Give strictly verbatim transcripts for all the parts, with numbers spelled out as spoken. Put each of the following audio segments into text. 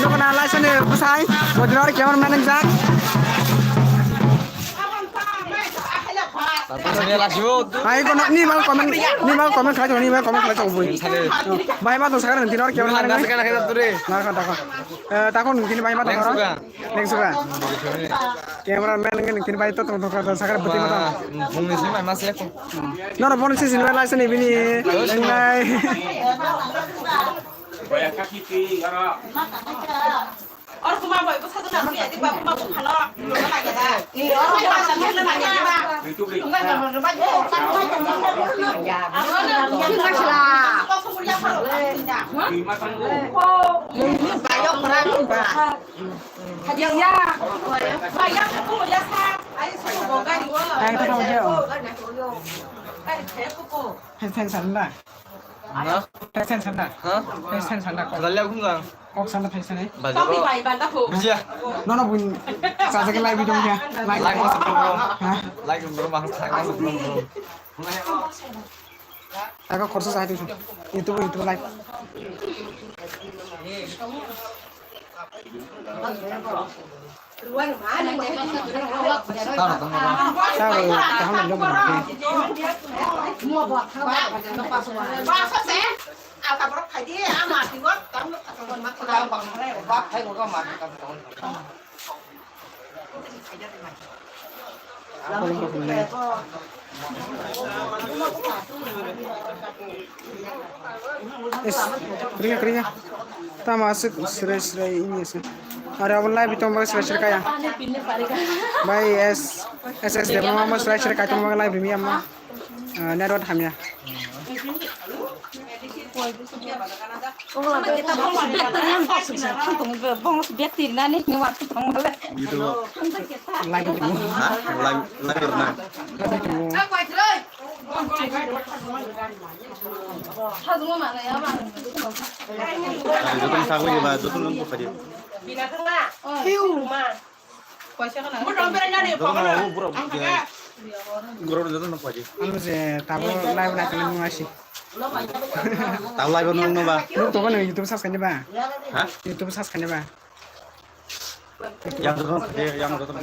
Nukuna laisani bwsai, bodinor camera man jak. Ai kono ni mal comment, ni mal comment khlai, ni mal comment khlai tong bui. Bai ma to sakar ni dinor camera man. Naka, naka. Eh, takon nungkini bai ma to. Neng suka. Camera man nungkini bai to tong tong sakar pati ma to. Bungni sini mai mas ya ko. Noro bon si sinbai lai sini bini. Nai. Or kuma boy ko sadu na siya di ba kuma ko khalo. Lo na ya da. Ni or kuma sa na ya da. Ko ko ya khalo. Ba yo khara ba. Hadiya. Ba ya ko ya sa. Ai so ko ga ni wo. Ai ko ya. Ai ko ko. Hai sai sanda. Na? Pesen sanda. Ha? Pesen sanda. Kok. Jalya khum jang. Kok sanda pesen eh. Bajaro. Bijia. Nono bun. Sajak live video ya. Live. Live masuk bro. Ha? Live bro, masuk, masuk bro. Aku kursus aja tuh. Itu, itu live. Is, kria, kria. Tamo aswk srai srai wngya se. Are abo live tongma srai srai kaya. Bai S, S S Debbarma mo srai srai kaya tongma live rimya mo. Ah, network hamya. Bong bek tirnani ni waktu tongmale. Live tongmo. Ha? Live, live na. Live tongmo. Joto ni sagwi ba, joto ni bwkha di. Joto ni, o, bura, bura. Goro joto ni bwkha di. Ano je tabo live na kala nung asi. Tabo live nung no ba. Nung to ba nung YouTube search kani ba. Ha? YouTube search kani ba. Yang joto, yang joto.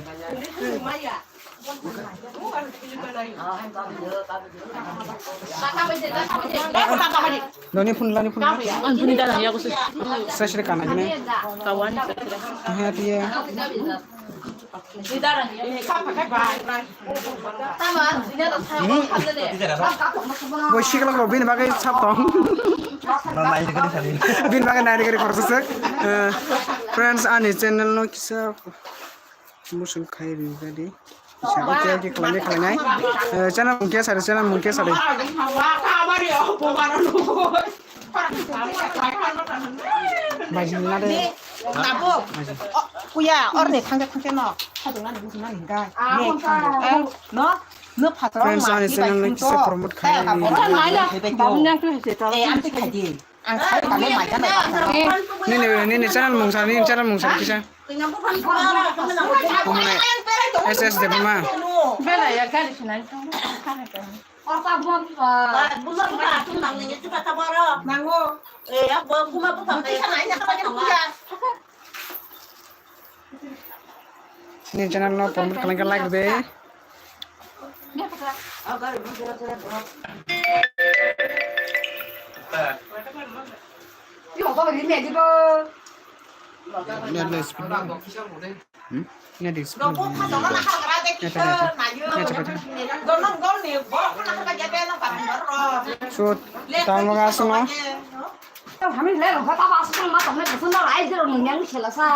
Noni phone, lani phone. Ang phone dala ya ko se. Sesre kana gini. Kawan. Aha, dia. Boy sikla ko bini bagwi sap tong. Bini bagwi nari gari khorsa sek. Eh, friends, ani channel no kisa musung khai ri gadi. Kisa oke oke khlai khlai nai. Eh, channel mung kisa, channel mung kisa. Bai jin na de. Abo. Kuya, orni thangke thangke no. Khajong nani, bujung nani, hingga. Ne, khajong. No, no, phatro. Friends, ani channel no kisa promote khai. Ang sai kamo mai kana. Nini, nini channel mung sa, nini channel mung sa kisa. Omone S S Debbarma. Bela ya gari sinai. Nango. Eh, ya, bo kuma bo pa. Ni channel no promote khlai khe like de. Net no speed. Hmm? Net speed. Net, net, net. So, tamo ga asno. Kami le lo kata ba asno ma tamne besun na lai jero nung yang sela sa.